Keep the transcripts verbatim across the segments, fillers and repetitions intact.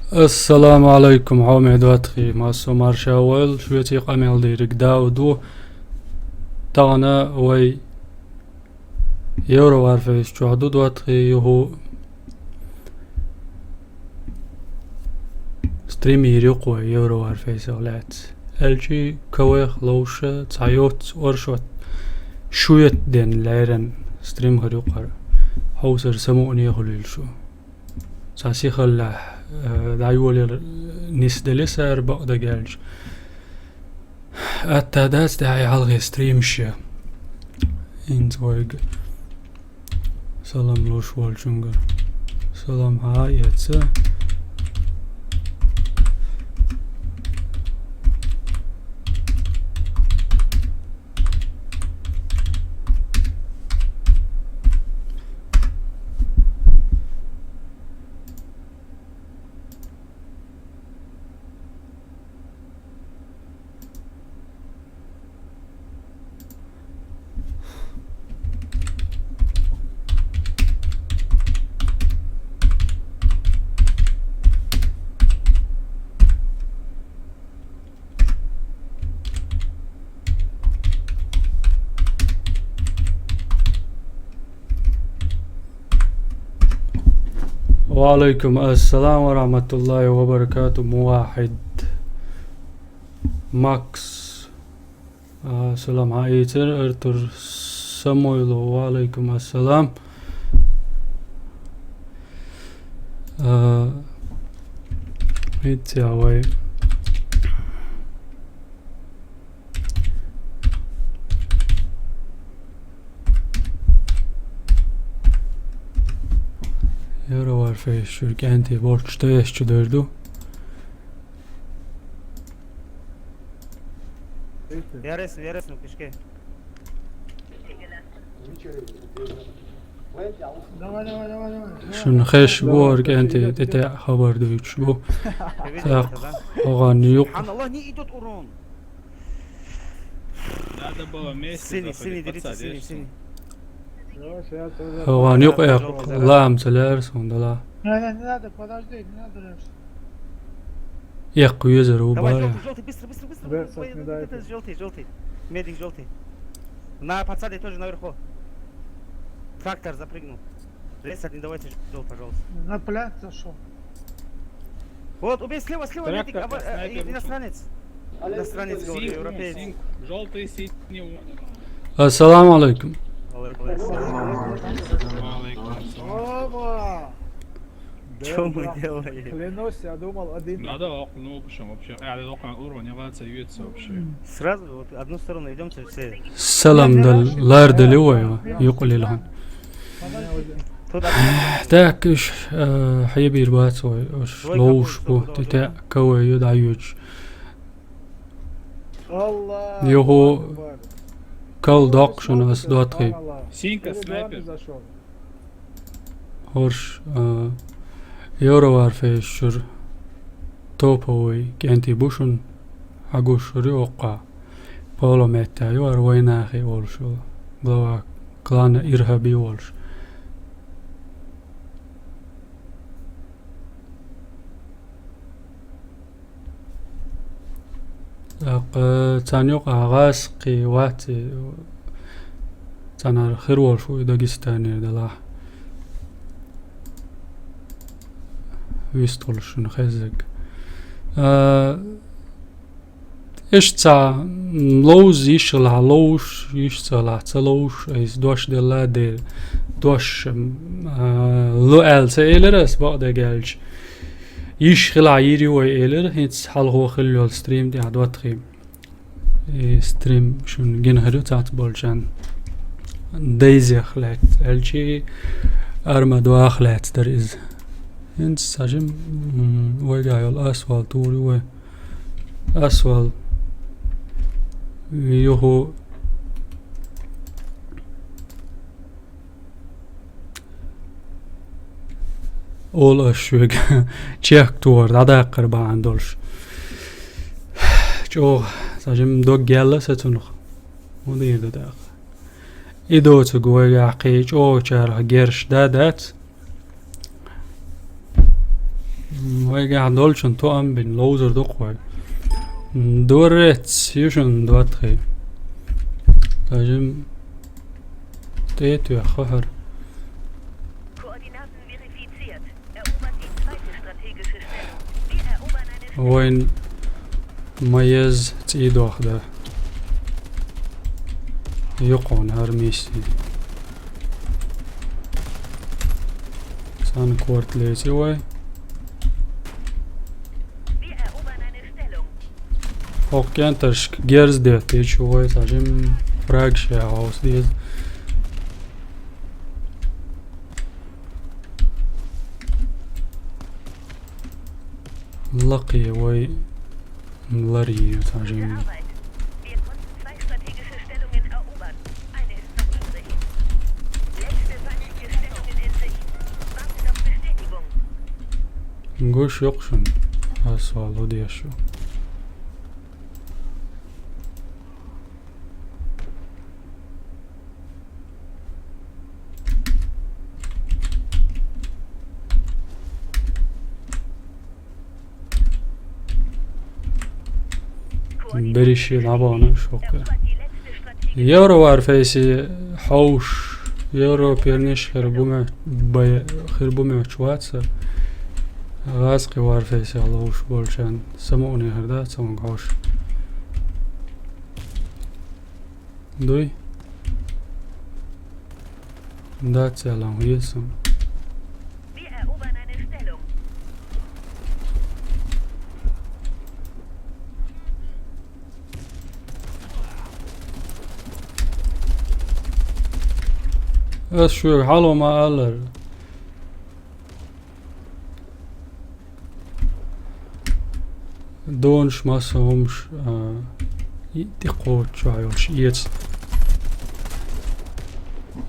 Ассаламу Ӏалайкум, хьоме доттагӀий, массо марша войла, шуьца къамел дийриг Дауд ву. Тахана вай Евро Варфейс чохь ду доттагӀий юху. Стрим йийр ю-кх вай Евро Варфейсах лаьцна. Аьлчи кавех ловша цхьа йоццу оршот шу ятта ден леран стрим хир ю-кх хӀара. Хьовсар самукъане хуьлийла шу. Цхьа сихаллехь, э, дӀайолийла нисделира сара бакъдерг аьлча. Атта дац тӀаьхьа хьалхе стримаш я. ХӀинца вайга салам луш волчуьнгара. Салам хьа а эца. وعليكم السلام ورحمة الله وبركاته. موحد ماكس. А, салам хьаийцира, Артур Самойлов, ва Ӏалайкум ассалам. А, хӀинца вай Евро Варфейс чуьра кӀентий болчу тӀе эс чу дер ду. Ярес, ярес, ну, пешке. Давай, давай, давай, давай. Шуна хеш бу, кӀентий тӀетеӀа хабар дуьйцуш бу. ТӀаккха хӀогӀан юкъ. Субханаллах, не идёт урон. Надо было вместе Синий, заходить, синий, дерите, подсадишь. Синий, синий. ХӀогӀан юкъ эккха лаам ца лаьара суна дала. Не, не, не надо, подожди, не надо дальше. Эккха везар ву бара. Давай, желтый, желтый, быстро, быстро, быстро, быстро. Давай, не дай это, это, желтый, желтый. Медик желтый. На подсаде тоже наверху. Трактор запрыгнул. Лес один, давайте, жёл, пожалуйста. На пляж зашёл. Вот, убей слева, слева, медик, трактор, а, э, снайпер, иностранец. Иностранец, говорю, синг, европеец. Синг, жёлтый, синий. Ассаламу алейкум. Алейкум ассалам. Алейкум ассалам. Опа! Чё мы делаем? Клянусь, я думал, один. Надо окно, в общем, вообще. А, окно уровня ваца вьется вообще. Сразу вот одну сторону идёмте все. Салам дал, лар дали вай, юкъалла. Тут одна. Так, уьш, э, хьебийр бац вай, уьш ловш бу, тӀетеӀа кавай ю дӀайоьдуш. Аллаху Юху акбар. Кал доккхушун ас доттагӀий. Синка снайпер. ХӀорш, а, Евро Варфейс чуьра топовый кӀентий бу шуна, хьагуш хир ю оккха. Поло метта ю, ара вайнахи волуш, глава клана Ирхаби волуш. ТӀаккха царна юкъа гӀазкхий вац и, царнара хир волуш ву и Дагестанера делахь. Вистхуьлуш шуна хеззиг. А, иштта ца ловза йиш хилахь ловш, йиш ца хилахь ца ловш, айса дош делла а дер, дош, а, ло аьлла ца элира ас бакъдерг аьлча. Йиш хилахь йийр ю вай элира, хӀинца хьалхо хилла йолу стрим тӀехь доттагӀий. И стрим шуна гина хир ю цац болчарна. Дейзех лаьцна, аьлчи арма дуах лаьцна дара иза. ХӀинца ца жим, м, вайгахь йолу асфальт тур ю вай. Асфальт. Юху. Олу аш шуьга чехка тухар дӀадаккхар бахьана долуш. ЧӀогӀа сан жимма дог яьлла сан цунах. ХӀун дийр ду тӀаккха? И доцург вайгахь кхин чӀогӀачарах герш да дац. Вайгахь долчун тоам бин ловзар дукха вай. Дуррец, ю шун доттагӀий. Тажим тӀе тоьхна хӀара. Koordinaten verifiziert. Erobert die zweite strategische Stellung. Wir erobern eine Stellung. Вайн ма еза цӀий дохда. Юкъон хӀара миссия. Цхьана корта леци вай. ХӀокху кӀенташка герз деттича вай, цхьа жим фраг ше хьовса деза. Лакхе вай ларйий цхьа жим. Zwei strategische Stellungen erobert. Eine ist noch übrig. Letzte feindliche Stellungen in Sicht. Wartet auf Bestätigung. Гуш йоккхушун. Ас валу дешу. Берриш дӀабахана шух. Евро Варфейси хьовш, Европерниш хир бу ме-, бай-, хир бу моьттуш вац. ГӀазкхи Варфейсехь ловш болчарна самукъане хир дац цунга хьовш. Дуй? Дац аьлла, хьан хета суна? Wir erobern eine Stellung. Ас шуьга хьалха ма аллара. Донаш масса хӀумаш, а, и-, тӀекхоччохь йолуш эца.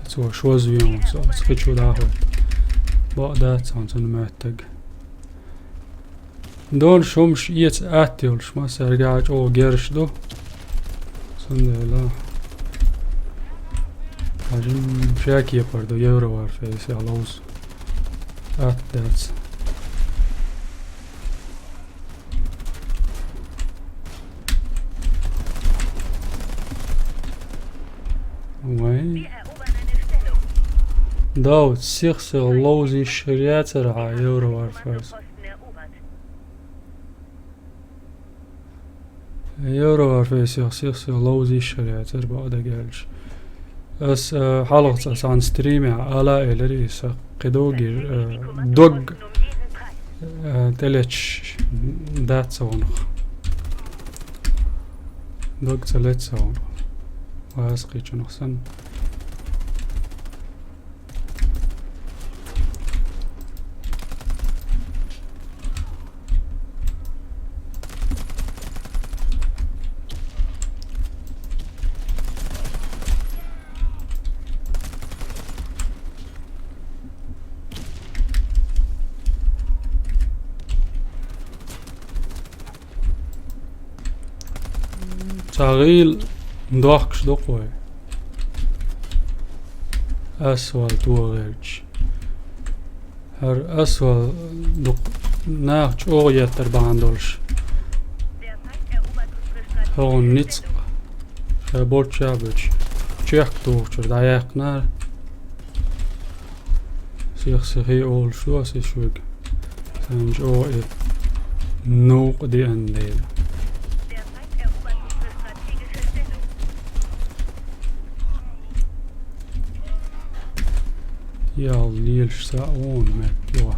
Цо шоза вен ву со, аса хи чу даха. Бакъ дац хьуна цунна моьттург. Донаш хӀумаш эца атта йолуш, массаьрга чӀогӀа герзаш ду. Цундела хьажим шекепар ду Евро Варфейсехь ловза. Атта дац. Вай. Дав, сих-сих ловза йиш хир яцара хьан Евро Варфейс? Евро Варфейсехь сих-сих ловза йиш хир яцара бакъ дагахь аьлча. Ас, а, хьалха цхьа цхьана стримехь ала а элира иза, кхидолу гира, а, дог, а, тӀелеташ дац ца вонах. Дог ца леца ца вонах. Ваза кхечунах санна. Цхьа гӀийла дохкуш ду-кх вай. Асфальт вогӀерча. ХӀара асфальт ду-кх нах чӀогӀа еттар бахьана долуш. ХӀогӀун ницкъ. Ша болчча а бечу. Чехка тухучуьра дӀаяьккхинера. Сих-сихе олуш ду аса и шуьга. Сан чӀогӀа и новкъа деана дела. Ял лелаш са а вон меттахь.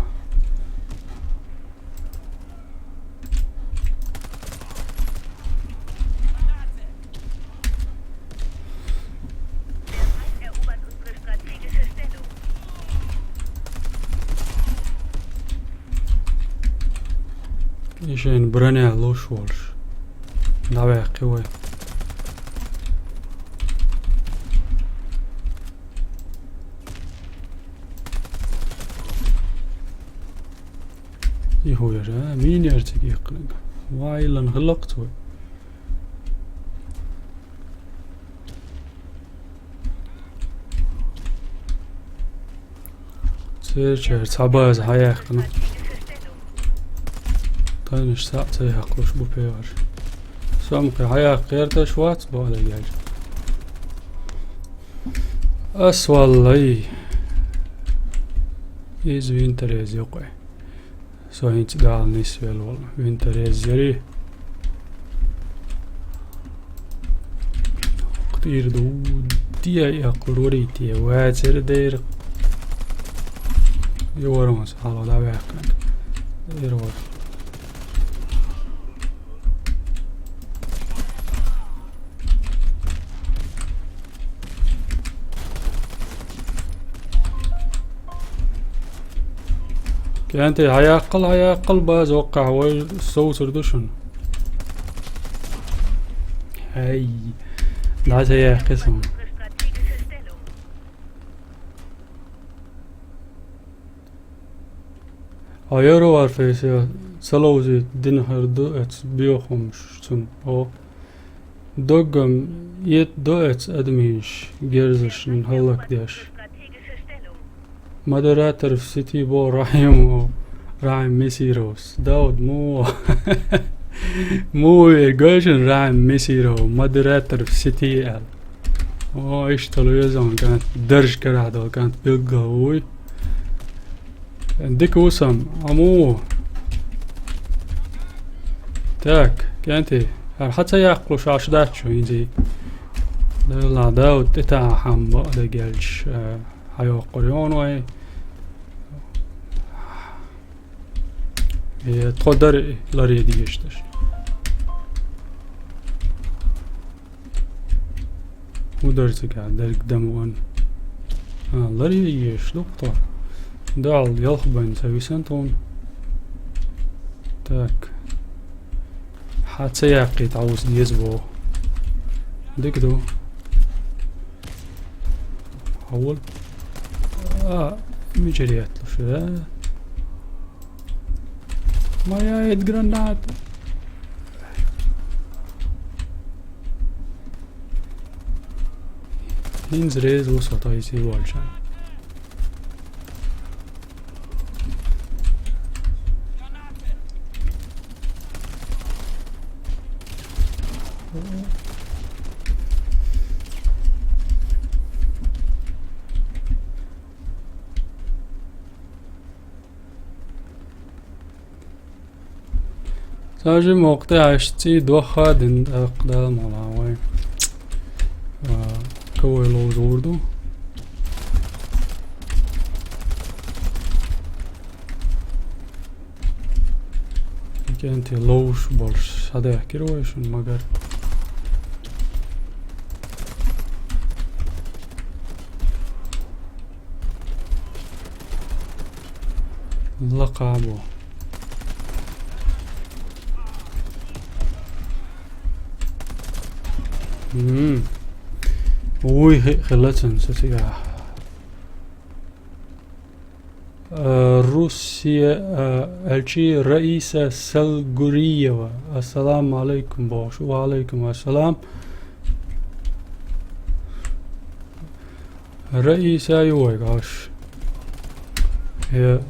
И шайна броня луш волуш. ДӀаваьккхи вай. И хӀу яра, а? Мийна яра цига иккхинарг? Вай, иллана хилла-кх цо. Церачара цхьа база хьаяьккхина. Къайнаш саӀ ца яьккхалуш бу певар. Со-м кхы хьаяккха гӀерташ вац боху дагайча. Ас валлай. Иза винторез ю кхуьй. Со хӀинца Дала нисвелла волу. Винторез яри. ТӀера ду, де а эккхур варий те, вацара дера. Йорамас хьалха дӀаваьккхина. Дера вара. КӀентий, хьаяккхал, хьаяккхал, база воккхахь вай совцур ду шуна. Хьай, дӀа ца яьккхи суна. Хьо яра вар фейса, ца ловзийта дина хир ду эца боьха хӀумаш цунна. О, доггам еттадо эца адамаш герзашна хӀаллакдеш. Модератор в сети бо Рахьим, Рахьим Месировс. Дауд, му. Му вер гойшин Рахьим Месиров, модератор в сети аьлла. О, иштта лоьзун кӀант, дарж карахь долу кӀант билггал вуй. Дика ву сан, аму. Так, кӀентий, хӀара хьан ца яккхалуш Ӏаш дац шу хӀинца? Делла, Дауд, тӀетаӀа хьан бакъ дегелчаш, э, хьайоккхур йону вай. Э, тхо дара ларе дезаш даш. ХӀун дара цигахь дерг дан ван? А, ларе езаш ду-кх тхо. Далла ялх бан ца висан тхуна. Так. Хьан ца яккхийта Ӏовса деза боху. Дика ду. Хьан волу? А, мичара етталуш, да? Моя эта граната. ХӀинца реза ву со тайсий волча. Цажи мокъ тӀе Ӏаш цӀий дохха дина тӀаккха Дала ма лан вай. А, кавай ловзур ду. КӀентий ловш болуш схьадаьхкира вай шуна, магар. Лакха бу. М. Уй, хи-, хилла цунна со цигахь. Э, Русия, э, элчи Раиса Салгуриева. Ассаламу алейкум, бохуш. Ва алейкум ассалам. Раиса ю вайга Ӏаш. Я.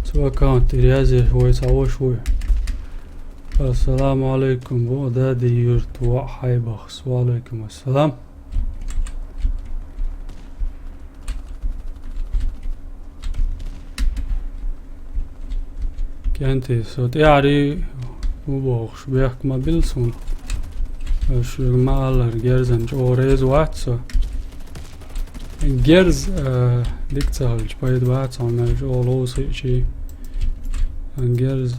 Цу аккаунт тӀера язъеш вай цхьа ваша вуй. Ассаламу алейкум, бо Дади юрт, ва хьайбахс. Ва алейкум ассалам. КӀентий, со тӀаьхьарий ву бохуш, бехк ма билла суна. Аша ма аллара, герзан чӀогӀа реза вац со. Герз, а, дика ца хилча, пайда бац хьуна, мел чӀогӀа ловза хиъчий. Герз.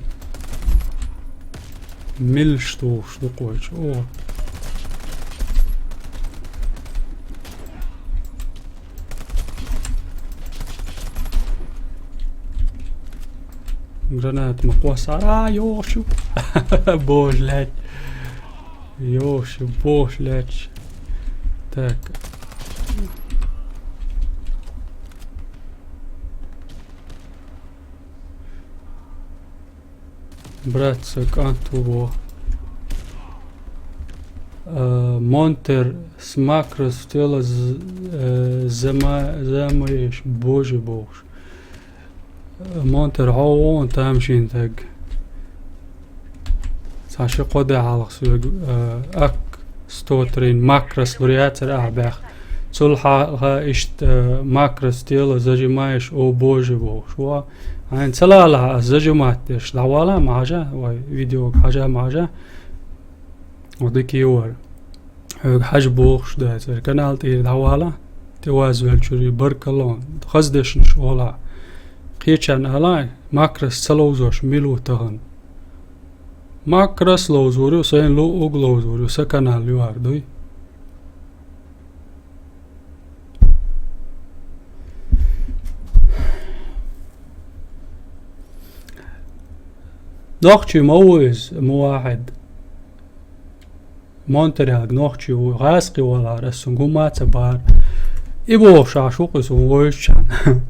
Милш тухуш ду кхочу. О. Граната ма кхоссара, йошу. Боже, лять. Йошу, боже, лять. Так. Братца, кӀант ву бо. Э, Монтер с макрос в тело з-, э, зама-, замаешь, боже, боже. Монтер хьо вон тамашийна таг. Цхьа ши-кхо де хьалха соьга, э, ак сто три макрос лур яцара ахьа баьхна. Цул хьалха иштта, э, макрос тела зажимаешь, о боже, бохуш. Ва, хьайна ца лалахь ас зажимать деш, дӀавала ма хьажа, вай видеога хьажа ма хьажа. Ва дика ю вара. Хьоьга хьажа бохуш дац. Канал тӀера дӀавала, тӀе вазвеллачуьра баркалла хьуна. Хаза дешнаш ола. Кхечарна ала, макрос ца ловзош мила ву тахана. Макрос ловзор ю, сайна луъуг ловзор ю, са канал ю хӀара дуй. Нохчий ма ву иза, Мувахьид. Монтарелга нохчий ву, гӀазкхи валахьара, ас цунга хӀумма а ца бахара. И бохуш Ӏаш ву-кх иза хӀун вевзачарна.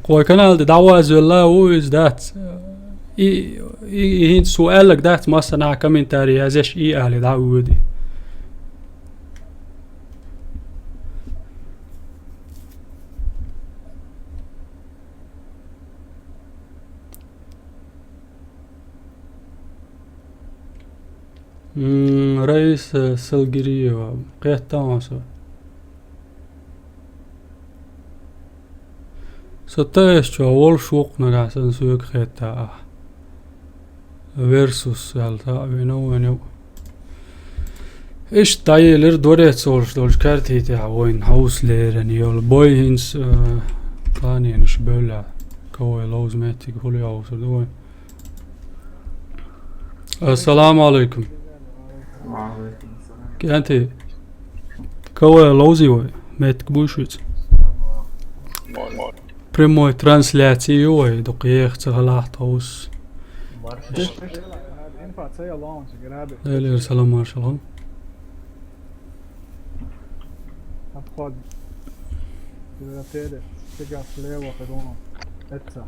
Вай канал тӀе дӀавазвелла ву иза дац. И, и, и хӀинца цо аьлларг дац, массанхьа комментарий язъеш, и али дӀа а воьду. М, Раиса Салгириева, кхетта хьуна со. Со тӀаэшчо волуш ву-кх нагахь санна соьга хетта ахь. Версус аьлла, таӀа вина вайна юкъа. Иштта дӀаелира дворец олуш долчу карти тӀехь вайна хьовса леррина йолу бой хӀинца, э, кханенаш бевлла. Ковай ловза меттиг хӀули хьовсур ду вайна? Ассаламу алайкум. Ва алайкум салам. КӀентий, ковай ловзий вай, меттиг буй шуьца? Прямой трансляция ю вай, дукха еха ца хилахь тховса. Маршалла. Элира салам маршалла. Отходим. Превратили. Сега слева, ходом. Это.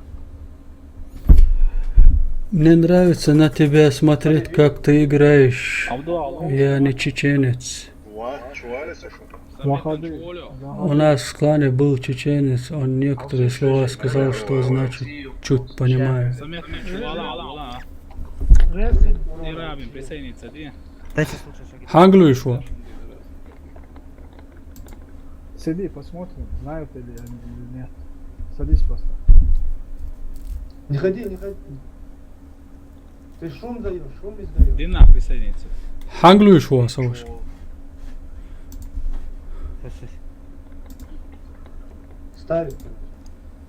Мне нравится на тебя смотреть, как ты играешь. Я не чеченец. У нас в клане был чеченец, он некоторые слова сказал, что значит чуть понимаю. Хьанга луьйш ву? Сиди, посмотрим, знают или они, или нет. Садись просто. Не ходи, не ходи. Ты шум даёшь, шум издаёшь. Иди на, присоединиться. Хьанга луьйш ву аса ваш? Ставит.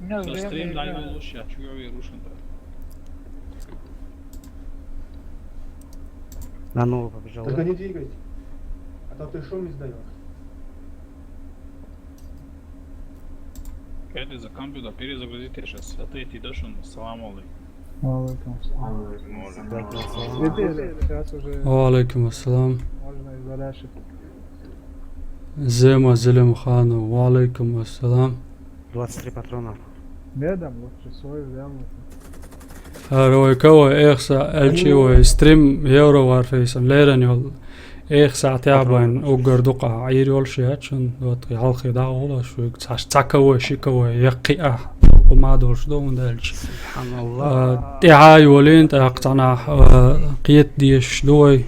Всё, стрим даю лучше, а чё я рушен-то? На нового побежал, да? Только не двигайся, а то ты шум издаёшь. Кэди за компьютер, перезагрузить я щас. Ответь, дошёл. Салам алейкум. Ва алейкум салам. Сейчас уже Ва алейкум ассалам. Можно и заряжать. Зема Зелимханов. Ва алейкум ассалам. Двадцать три патрона. Медом лучше свой взял. ХӀара вай ковай, эха сахьт аьлчи вай стрим Евро Варфейсом леррина йолу. Эха сахьт тӀехь бен уггар дукха Ӏийр йолуш яц шуна, вот, хьалхе дӀа а гӀулаш вуьгу, цхьа, цхьа ковай, ши ковай, яккхий ахь, хӀума долуш ду, хӀунда аьлча. СубхьаналлахӀ. А, тӀаьхьа а йолийна, тӀаккха цхьанахь, а, кхета дезаш ду вай.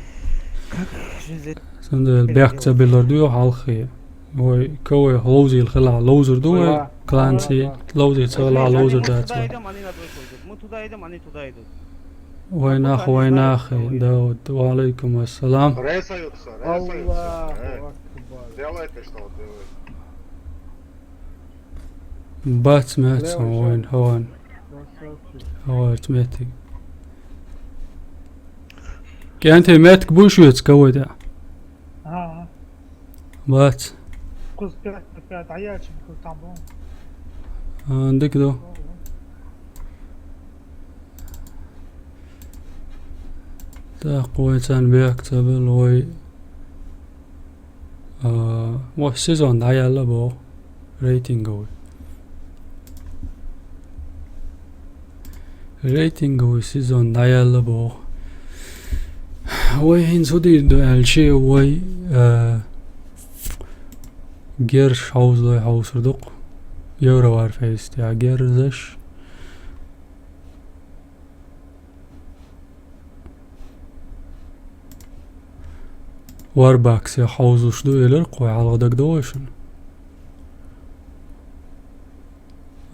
Цундела бехк ца биллар ду хьалхе. Вай ковай ловзийла хилахь ловзур ду вай, кланций ловзийла ца хилахь ловзур дац вай. Мы туда идём, они на двойку идут. Мы туда идём, они туда идут. Вай нах, вай нах, Дауд. Ва алейкум ассалам. Рейсаются, рейсаются. Аллаху акбар. Делайте, что делаете. Бац меттиг вайн, хӀаван. Красавчик. ХӀаварца меттиг. КӀентий, меттиг буй шуьца ковай тӀехь? Ага. Бац. Кхуза пять на пять дӀаяьлча, кхуза там бу. А, дика ду. ТӀаккха вай царна бехк ца белла, вай, а, вай сезон дӀаяьлла боху. Рейтинговый. Рейтинговый сезон дӀаяьлла боху. Вай хӀинца хӀун дийр ду аьлчи, вай, а, герзаш хьовзалой хьовсур ду-кх. Евроварфейс тӀехь герзаш. Варбаксе хьовзуш ду, элира кхо хьалха дагадогӀий шуна?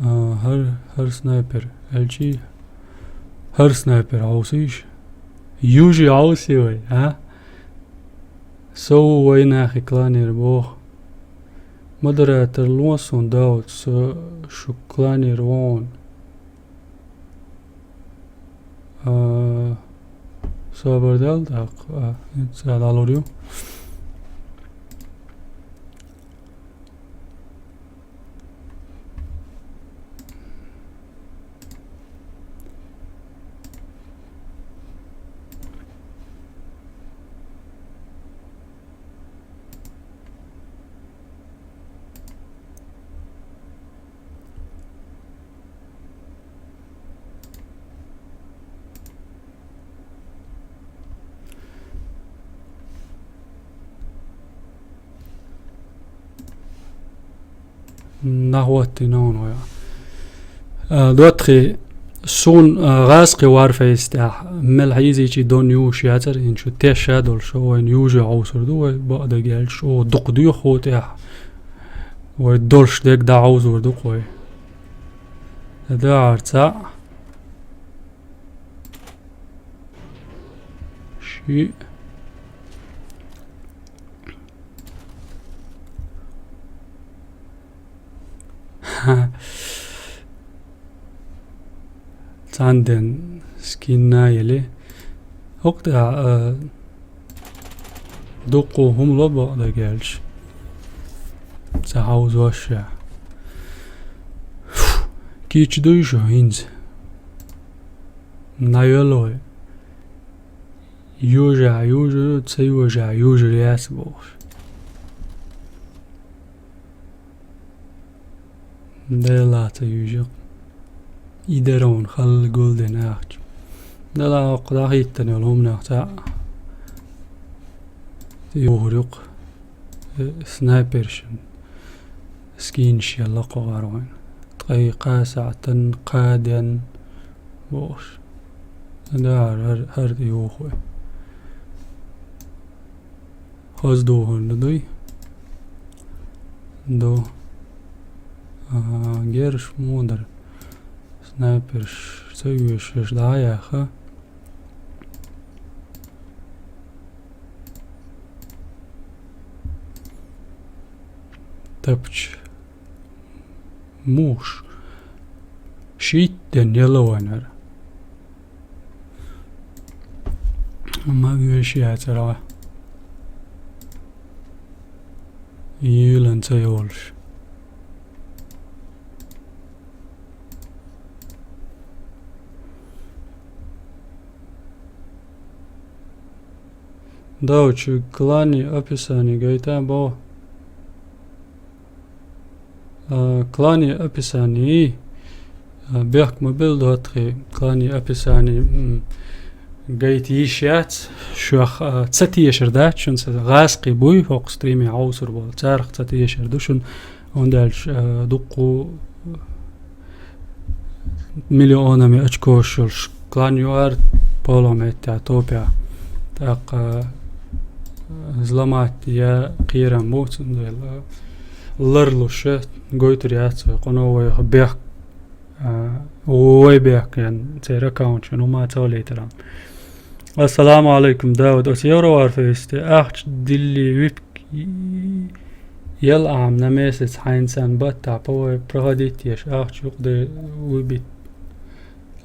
А, хӀара, хӀара снайпер. Аьлчи, хӀара снайпер хьовсийша. Южи хьовсий вай, а? Со ву вай нахи кланера боху. Модератор ло суна, Дауд, со шу кланера вон. А, собар дал, так, а, ца лалур ю. Нах ваттина вон вай. А, доттагӀий, суна, а, гӀазкхи Warface тӀехь мел хьийзийчи дон ювуш яцара, хӀинца шу тешша долуш, вайна юже хьовсур ду вай, бакъдерг аьлча, оха дукха доьху тӀехь. Вай долуш дерг дӀахьовзор ду-кх вай. ДагӀар цхьаъ. Ши. Цхьаьнаден скинна елли. ХӀокху тӀехь, а, дуккха хӀума ло бакъдерг аьлча. Ца хьовзош ша. Кийча дуй шу хӀинца? НӀайоллой. Южа, южа, ца южа, южа яц бохуш. Дела ца южа. И дерон халла гулдина ахча. Дела хӀокху дӀахӀиттана йолу хӀуманах цхьаъ юхур ю-кх. Э, снайпершин скинаш елла кху гӀаройн. Ткъе кхаа сахьтан кхаден бохуш. Да, хӀар, хӀар, хӀар юху. Хоза духарна дуй? Ду. А, герш мудар. Снайперш ца оьшуш дӀа а яьхна. Тапча. Муш. Шийтта ден яла вайнара. Ма веши яцара. Йилан ца йолуш. Давчу клани описание гайта бо. А, клани описание, а, бехк ма бел доттагӀий, клани описание, м, гайта йиш яц, шух, а, ца тешар дац, шун ца гӀазкхий буй, хӀокху стриме хьовсур болу, царах ца тешар ду шун, хӀунда аьлча, а, дуккху миллионами очкош йолуш клан ю ара, полу меттехь топехь. ТӀаккха, а, взломать я кхерам бу, цундела ларлуш гойтур яц вай, кхуно вайх бехк, а, вай бехк ян, церан аккаунт шун хӀума ца валийтаран. Ассаламу алейкум, Дауд. Оцу Евроварфейсте ахча дилли випк ял ахьа на месяц хьайнцан баттахь по вай проходить еш ахча юкъа де выбить.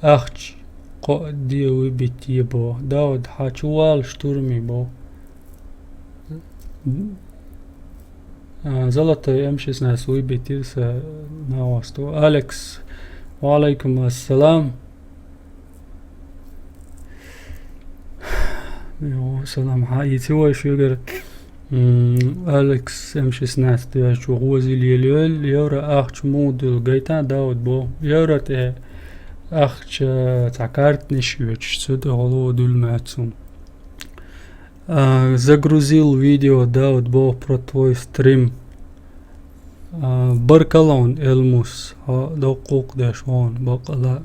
Ахча кхоъ де выбить е бо. Дауд, хьан чу вала штурми бо. А, золотой М шестнадцать выбить ира са на осту. Алекс, ва алейкум ассалам. Йо, салам, хьан ийци вай шуьгара? М, Алекс М шестнадцать ваьш чу гӀозил елъел, евро ахча муха дуьллу гайта, Дауд бо. Евро тӀе ахча цхьа картнаш оьцуш, цу тӀехула дуьллу маьцун. А, загрузил видео, Дауд бо, про твой стрим. А, баркалла хьуна, Элмус, хьо доккха гӀуллакх деш вон, бакъала.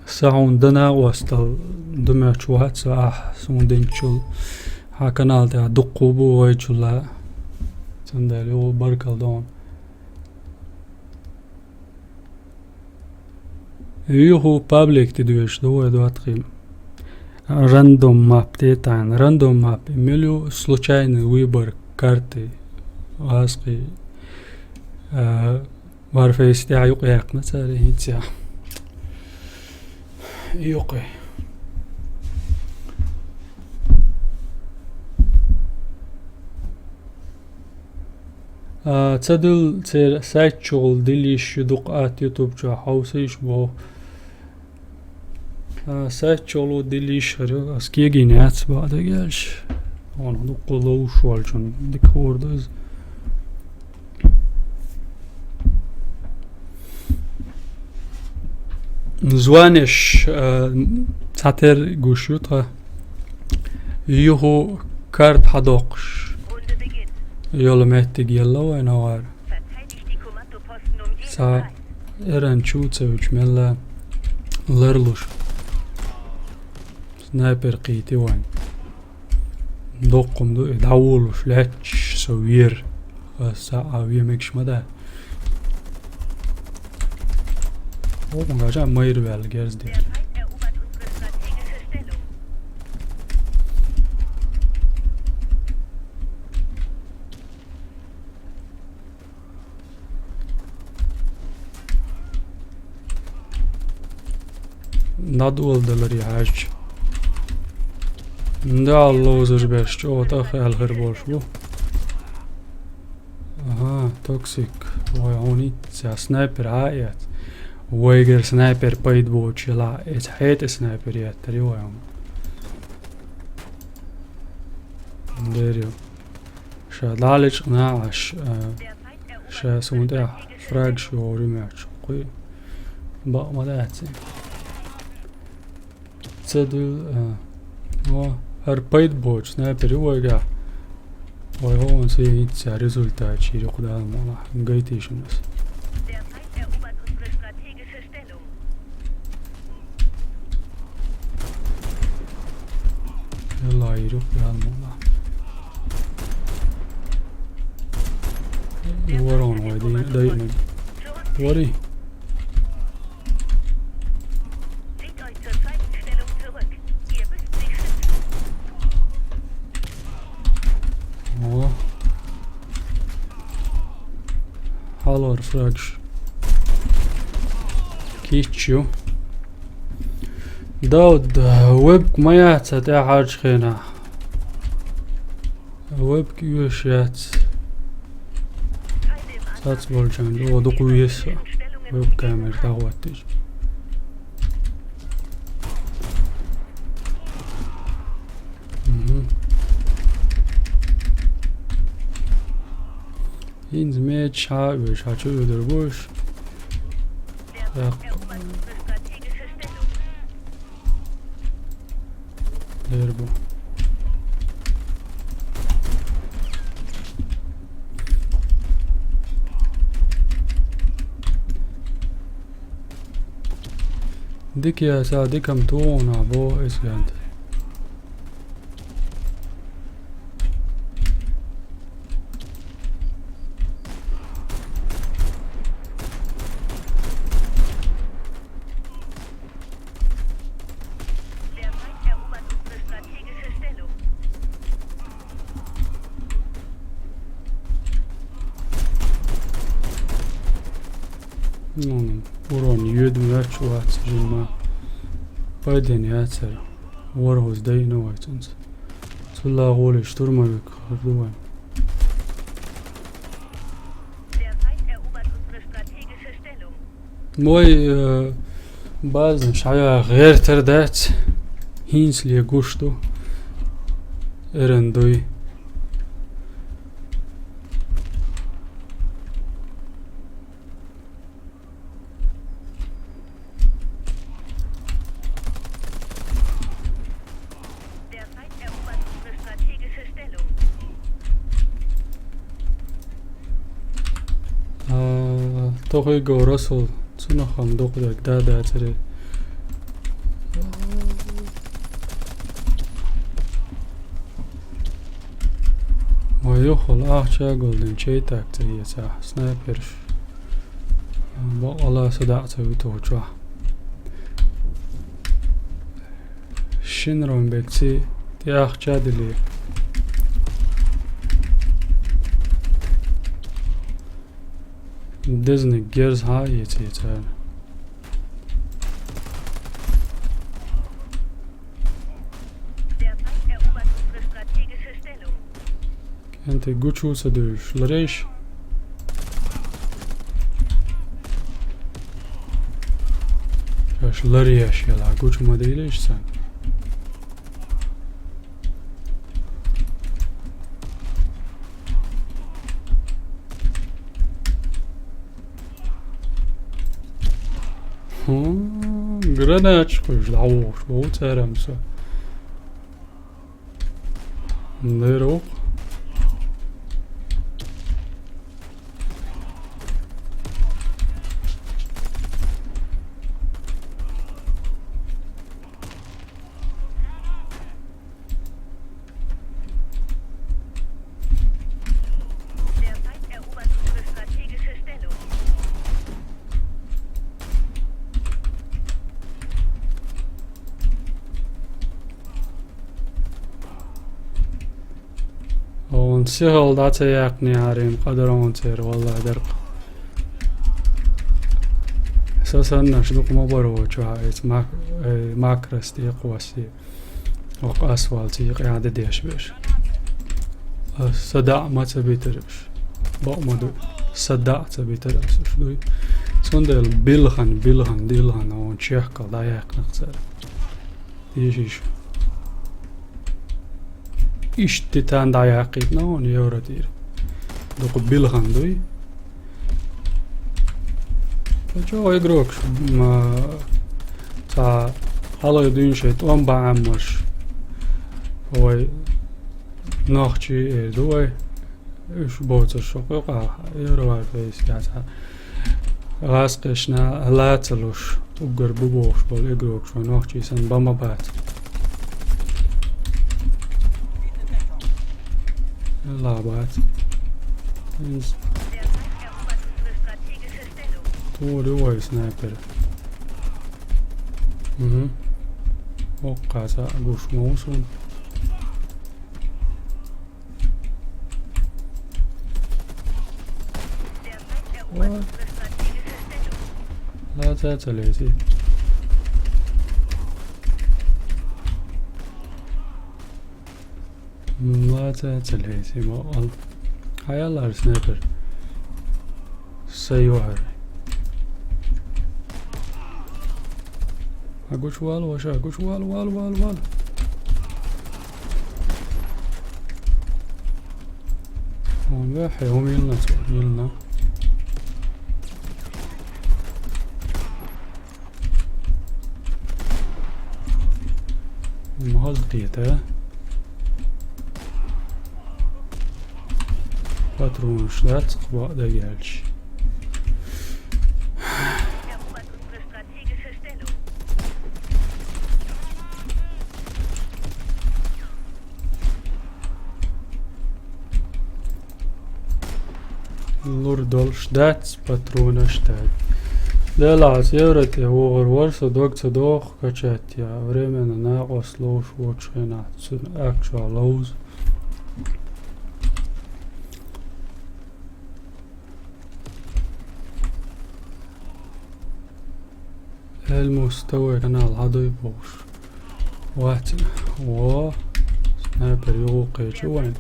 Сан хьуна дан накъостал ду моьттуш вац со ахь суна динчул. Хьа канал тӀехь дуккха бу вайчул а. Цундела юха баркалла ду хьуна. Юха паблик тӀе доьшуш ду вай доттагӀий. Рандом мап тӀе тайна. Рандом мап. Мел ю случайный выбор карты. Гьаскхи. А, Warface тӀехь юкъ яьккхина цара хӀинца. Юкъе. А, ца дуьллу церан сайт чухула дилла йиш ю дукха атта YouTube чохь хьовса йиш боху. А, сайт чухула дилла йиш хир ю, ас кегийна яц бакъдерг аьлча. Хьуна дуккха ловш волчунна дика хуур ду иза. Звониш, а, цхьатера гуш ю тхан. Юха карта хьадоккхуш йолу меттиг елла вайн агӀор. Цхьа эран чу ца вуьтуш мелла ларлуш. Снайпер кхийти вайн. Доккхум ду, и дӀаволуш лаьтташ со вера. Аса а вен мегаш ма дац. О, ма гажа майра ваьлла герз де. ДӀадоладаларе хьаьжча. Да, ловзар беш, чӀогӀа тӀах аьлла хир болуш бу. Ага, токсик. Вай хьуна итт цхьа снайпер а эц. Вайгара снайпер пайда боцуш елахь, эца хьетӀа снайпер еттар ю вай хьуна. Дер ю. Ша дӀалечкъина Ӏаш, а, ша суна тӀехь фрагаш йогӀур ю моьттуш. Кхуьй бакъ ма дац и. Ца дуьллу, а, о, хӀара пайда боцуш снайпер ю вайгахь. Вай хӀокхунца хӀинца результат чийра кху Дала мукъалахь. Гайтий шуна аса. Йолла, йирух ял мула. Ворон вай дай, дай, дай. Вори. О. Хьалор фрагш. Кийчу. Дауд, вебка ма яц хьан тӀаьхьарчу хенахь? Вебка оьшуш яц. Цац болчарна, о, дукха веза со. Веб-камера дӀахӀоттийча. Мгм. ХӀинца меча хьа а оьшу, хьа чу а оьдур бу уьш. ТӀаккха. Дер бу. Дика яса, дикам тхуна бо эсгент. Ну, урон йоьду моьттуш вац, жимма. Пайден яцара. ВорхӀуз дайна вай цунца. Цулла гӀоле штурмовик хир ду вайн. Мой, э, базна шая гӀертар дац. ХӀинцле гуш ду. Эран дуй. А, тохуьйго Расул, цунах хӀама дукха дерг да дацаре. Юххал ахча голден чей так ца ецахь, снайперш. Бакъала садаӀ ца виту чохь. Шин рон бекци тӀе ахча дили. Дезник герз хьа а эца, эца. КӀентий гучу ца дуьйш, ларейш? Аш ларъеш яла гучу ма дийриш сан. ХӀун, гранаташ кхуьйш дӀавохуш ву церам со. Нервух. Хьуна сихал дӀа ца яьккхинехьара, къа дара хьуна церан, валлахӀи, дара-кх. Сан саннарш дукха ма бара вочохь, эца мак-, э, макрас тӀе кхоссе. Оха ас валций къяда деш берш. Ас садаӀ ма ца битараш. Бакъ ма ду. СадаӀ ца битараш уьш дуй. Цундела билхан, билхан, дилхан, хьуна чехкал дӀаяьккхина-кх цара. Дийшиш. Иштта тан дӀаяьккхийтина хьуна евро тӀера. Дукха билхан дуй. Чо игрокаш, м, цхьа хьалха дуьйна шайн тӀом бан Ӏаммаш. Вай нохчий эр ду вай. Уьш боцурш шо кхуьйкъа, Европейский яц хьа. ГӀазкхишна лаца луш, уггар бу бохуш болу игрокаш вайн нохчий санна бан ма бац. Ла бац. Тур ю вай снайпер. Угу. Оккхаса гуш ма ву суна. Ой. Ла ца ца лези. М, ла ца ца лези, ма ал. Хьаяллара снайпер. Сайвар. А гучувала ваша, гучувала, вала, вала, вала. Он вехье, он йилна цо, йилна. Маза кхета. Патронаш дац, кхо дагелча. Лур долуш дац, патронаш дац. Делахь аса евро тӀе вогӀур вара, со дог ца доху качать я. Временно накъост ловуш воцчу хенахь цуьнан акча ловза. Эльмус, товай канал хьадуй бохуш. Вац. Во. Снайпер юху кхечу вайн.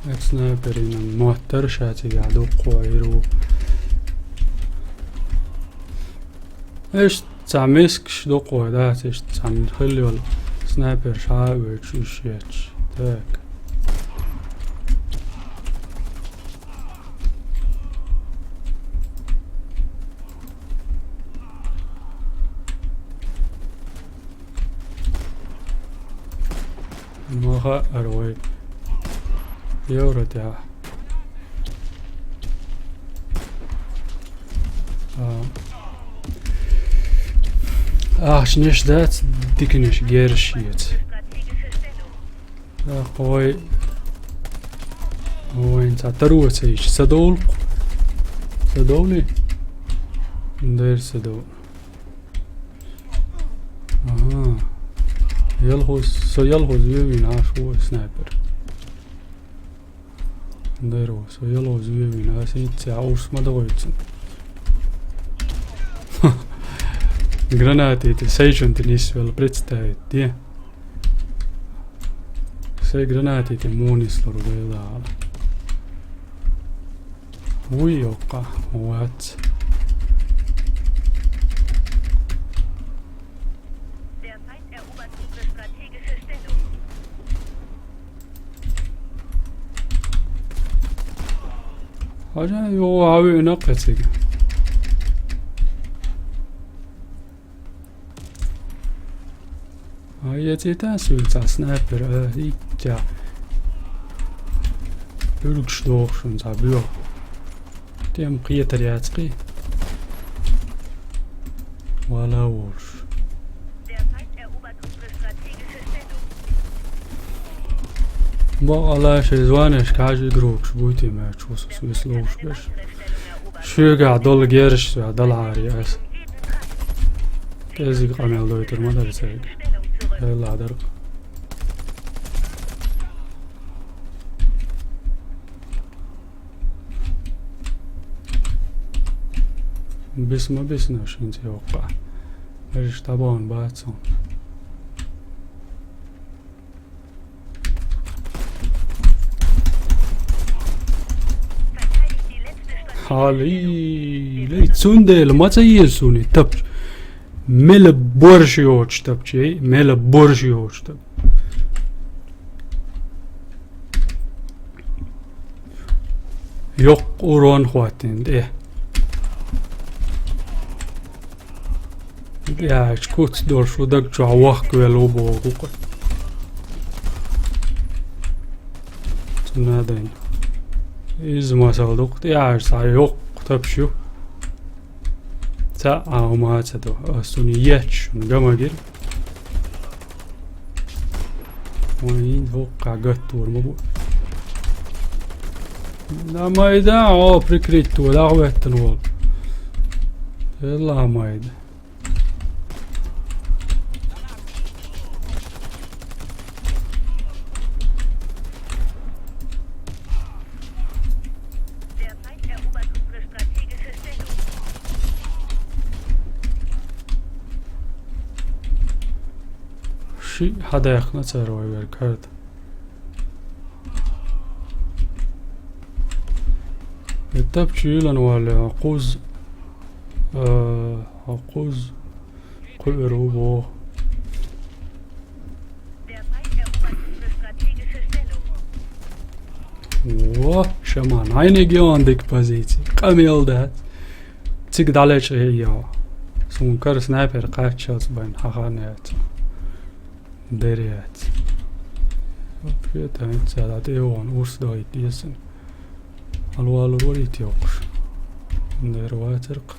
Эцу снайперина моттар ша цигахь дуккхо йир ву. Эш Цхьа мискаш дукха дац иштта цхьаьна хила йолу снайпер ша а воьдуш уьш етташ. Так. Ма хаьара вай. Евро тӀехь. А. Ахчанаш дац, диканаш герш яц. Ах, вай. Вайн цхьа таро ца йича, ца довла. Ца довлий? Дайра ца довла. Ага. Ялхоз, со ялхоз вевина аш вой снайпер. Дайра, со ялхоз вевина, ас ицця урс ма догӀуьйтсун. Гранатити сайчунти нисвелла, представить де. Сай гранатити мунислур вела. Уй, йоккха, вац. Der Feind erobert unsere strategische Stellung. Хьажа, йо, ави, накъа цига. А я цӀе тӀа суьлца снайпер, а, иккя. Пуьлгаш дохуш цхьа боьха. Тем кхетар яц кхий. Вала волуш. Бакъала шайн званешка хьажа игрокаш буй те, мачо со вес ловш беш. Шуьгахь долу герзаш ша далахьара ас. КӀезиг къамел дойтур ма дара цаьрга. Элла дара. Бис ма бисна шин цӀе йоккха. Бериш табан бац хьуна. Хьалий, лей, цундела ма ца еза суна и тапча. Мела борш йоцуш тапча, эй, мела борш йоцуш тап. Йоккха урон хӀоттийна тӀе. Яьш куц долуш ву даг чохь вахкавелла ву боху кху. Цунна дайна. Иза масал ду-кх, тӀехьаьжча цхьа йоккха тапаш ю. Цхьа а хӀума а ца до. Ас цунна етташ, шуна ган ма гира. Вайн хӀокху гаттор ма бу. Да майда, о, прикрыть ту, да хӀоьттина волу. Элла майда. Шиъ хьадаьккхина цара вай верг хӀара. И тапча йилан валле, хьо кхуз, а, хьо кхуз кхуьур ву боху. Во, шаман, хьайниг йогӀун дика позици. Къамел дац. Цига дӀалечкъа хӀеъ йо. Суна кара снайпер кхаччалц байна, хьан хан яц. Дер яц. Ответ хӀинца дӀа тӀе йогӀун, урс дойта дезан. Хьалвалур вара ит йоккхуш. Дер вацаркх.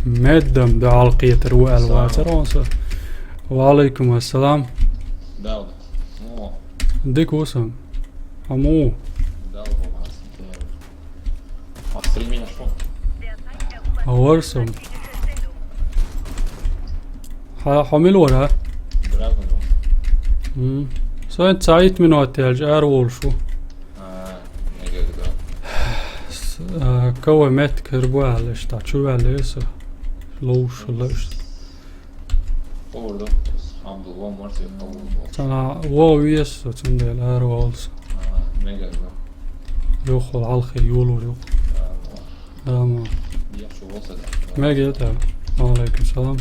Меддам дуьхьал кхетар ву аьлла вацара хьуна со. Ва алайкум ассалам. Дал. О. Дика ву сан. Аму. Дал бу. Отстрель меня, что? Хьо вара со. Хьо, хьо мила вара? Драгон. М. Сайн цхьа итт минот яьлча ара волуш ву. А, мега да. С-, а, кавай меттиг хир бу аьлла, иштта чу ваьлла со. Ловш хилла иштта. Цхьана вон веза со, цундела ара волу со. Юххул хьалхе йолур ю. Дама. Мега тӀа. Ва алайкум салам.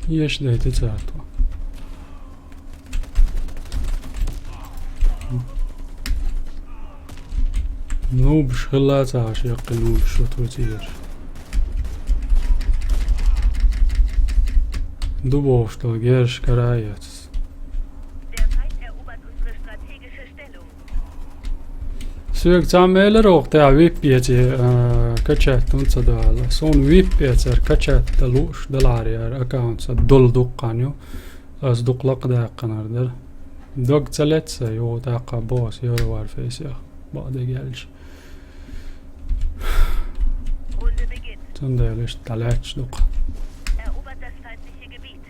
Еш дайта царто. Нубаш хилла ца хьаш яккхи нубаш шо тхо ца еш. Ду бохуш долу герзаш кара а яц. Der Feind erobert unsere strategische Stellung. Соьга цхьа мелара оха тӀехь вип эций, а, качать хӀунда ца до аьлла. Суна вип эцар качать дан лууш далахьара яра аккаунт сан долу дуккха хан ю. Ас дукха лакхадаьккхинарг дара. Дог ца лаьцна сан, юха тӀаккха боху ас Евроварфейсех бакъдерг аьлча. Цундела иштта дӀалаьтташ ду-кх. Erobert das feindliche Gebiet.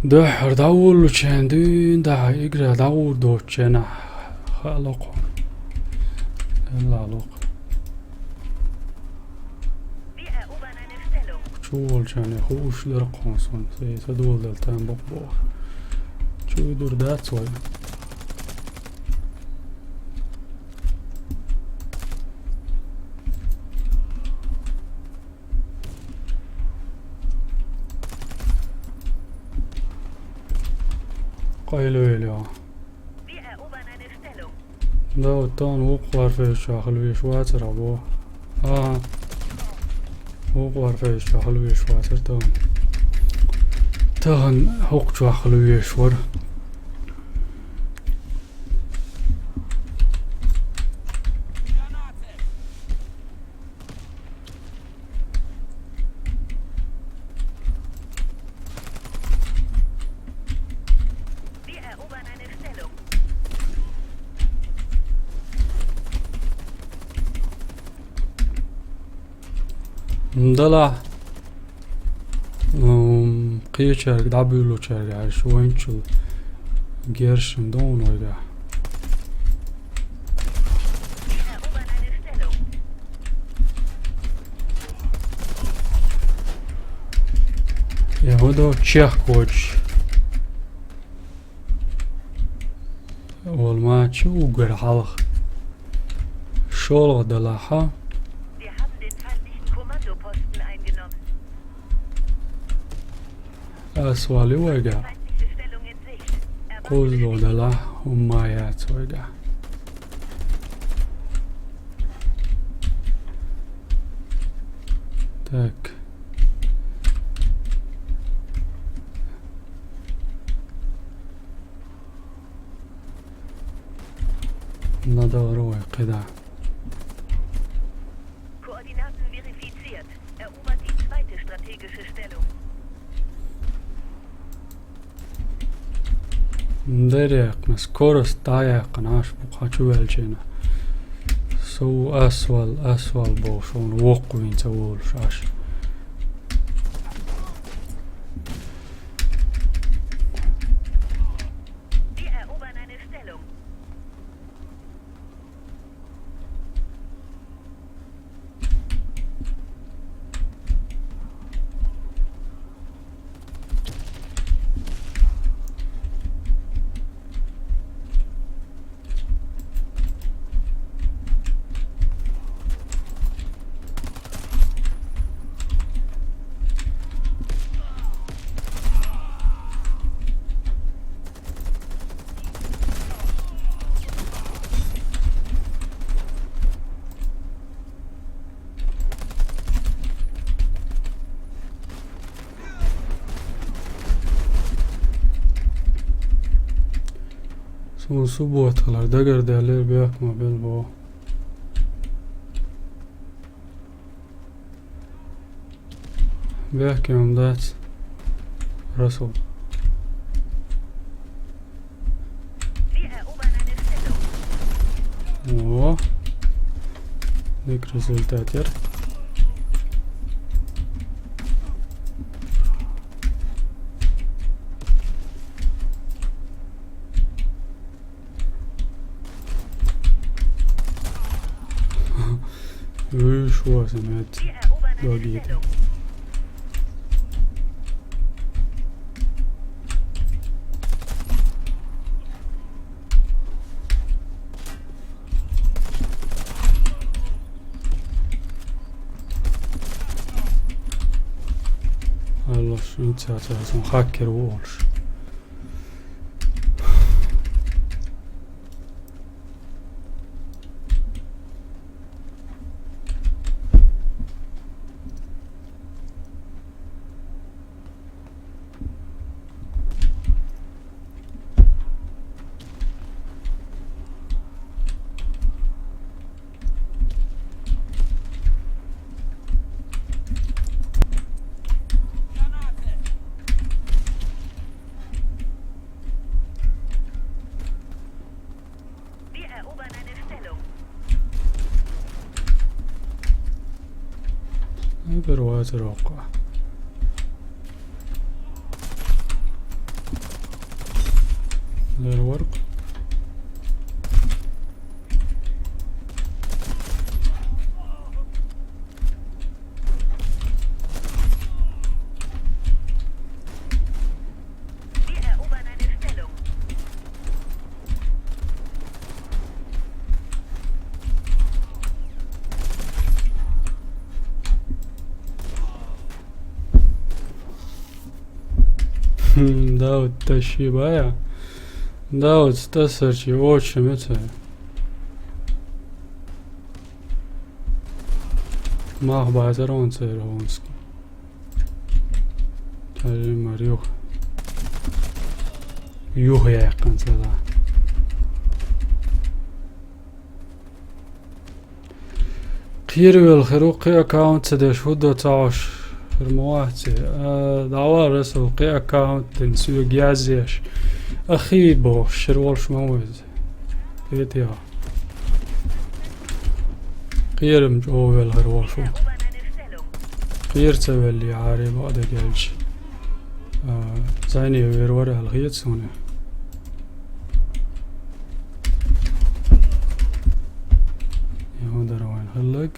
Дуьххьара дӀавуллучарна дуьйна дахьа игра дӀагӀур доцучарна хаало-кх. Элла ло-кх. Чу волчарна хууш дара-кх хьуна суна, сайн ца доладала там бакъ боху. Чу дур дац вай. Къайлавелла. Да, вот тахана вукху варфейшчохь хила веш вацара бо. Ага. Вукху варфейшчохь хила веш вацара тахана. Тахана хӀокхучохь хила веш вара. Wir erobern eine Stellung. Дала, м, кхечаьрга дӀабуьйлучаьрга аьлча, вайначул гершина ду вайгахь. Я буду чех коч. Вол ма чу угар хьалха. ШолгӀа далахьа. Wir haben den feindlichen Kommandoposten eingenommen. Ас валли вайга. Feindliche Stellung in Sicht. Кхузло далахь, хӀумма яц вайга. Так. Надо второй кхидӀа. Koordinaten verifiziert. Erobert die zweite strategische Stellung. Деррикъна скорость дӀаяьккхина Ӏаш бу кхачу ваьлчина. Со ас вал, ас вал бохуш, воккхавина ца волуш Ӏаш. Wir erobern eine Stellung. Суна суббота хилар дагардаьллера, бехк ма бел боху. Бехке хӀума дац, Расул. О, дика результат яра. Вуьйш ву аса мет догийта. Wir erobern eine Stellung. ХӀинца цхьа хакер ву олуш. Бер вазир окъа. Лер варг. Хм, Дауд, тащи бая. Дауд, стасарчи, очень это. Мах базар он цервонский. Тажи мар юх. Юх яькъан цала. Кхийра велла хир ву, кхин аккаунт ца деш хӀу до ца Ӏаш хир ма вац и. А, дӀавала Расул, кхин аккаунт дина соьга язъеш. Ахи бохуш, шира волуш ма ву иза. Кхетий хьо? Кхерам чӀогӀа велла хир волуш ву. Кхера ца велли, хьаре бакъдерг аьлча. А, зайне вер вара аьлла хета суна. ХӀун дара вайн хӀаллаг?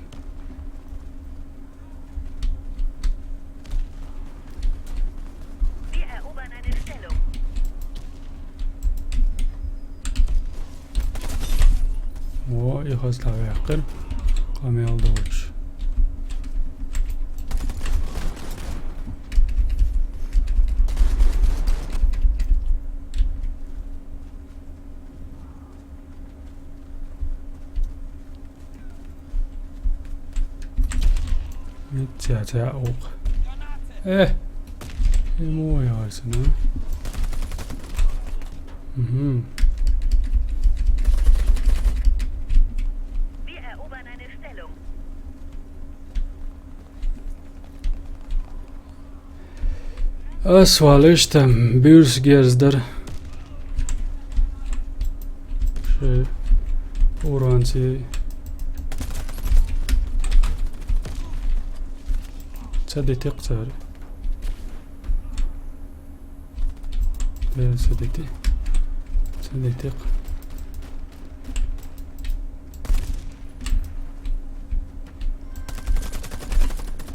Во, и хаза дӀаваьккхира. Къамел долуш. Митя, тя ук. Э! Ему яйсана. Мгм. Ас валиш там, буьрса герз дара. Ши уронций. Ца дитикъ цара. Бен ца дити. Ца дитикъ.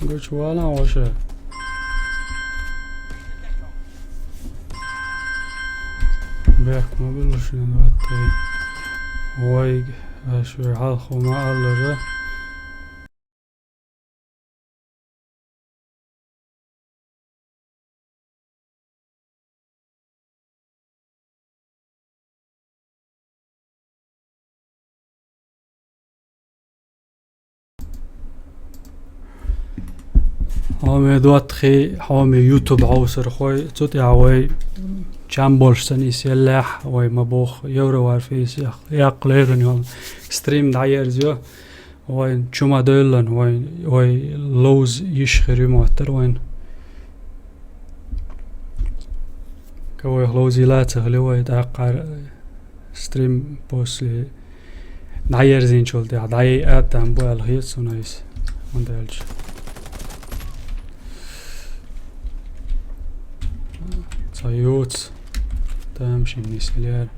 Гучувала ваша. Бехк ма билушин ваттай. Вай, аш вай хьалху ма аллара. Хьоме доттагӀий, хьоме YouTube хьовсархой, цу тӀехь вай чам болуш ца нисъеллехь, вай ма боху, Евро Варфейс яккха леррина йолу стрим дӀаерзайо. Вайн чу ма девллан, вайн, вай ловза йиш хир ю моттара вайн. Ка вай ловзийла а ца хили, вай тӀаккха стрим после дӀаерзинчул тӀаьхьа дӀаяйа а там бу аьлла хета суна иза. ХӀунда аьлча ца юц, тамашийна нисъелера.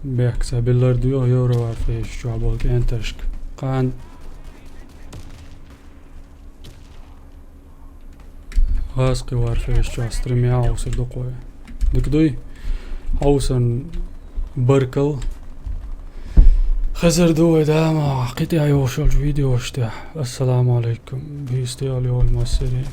Бехк ца биллар дуьйху Евро Варфейс чохь болу кӀенташка. Кхана гӀазкхи Варфейс чохь стримя хьовсур ду кхой. Дика дуй? Хьовсан баркалла. Хезар ду вай дама, кхин тӀе йолуш йолчу видеош тӀехь. Ассаламу алайкум. Бийса тӀе йолу массерийн.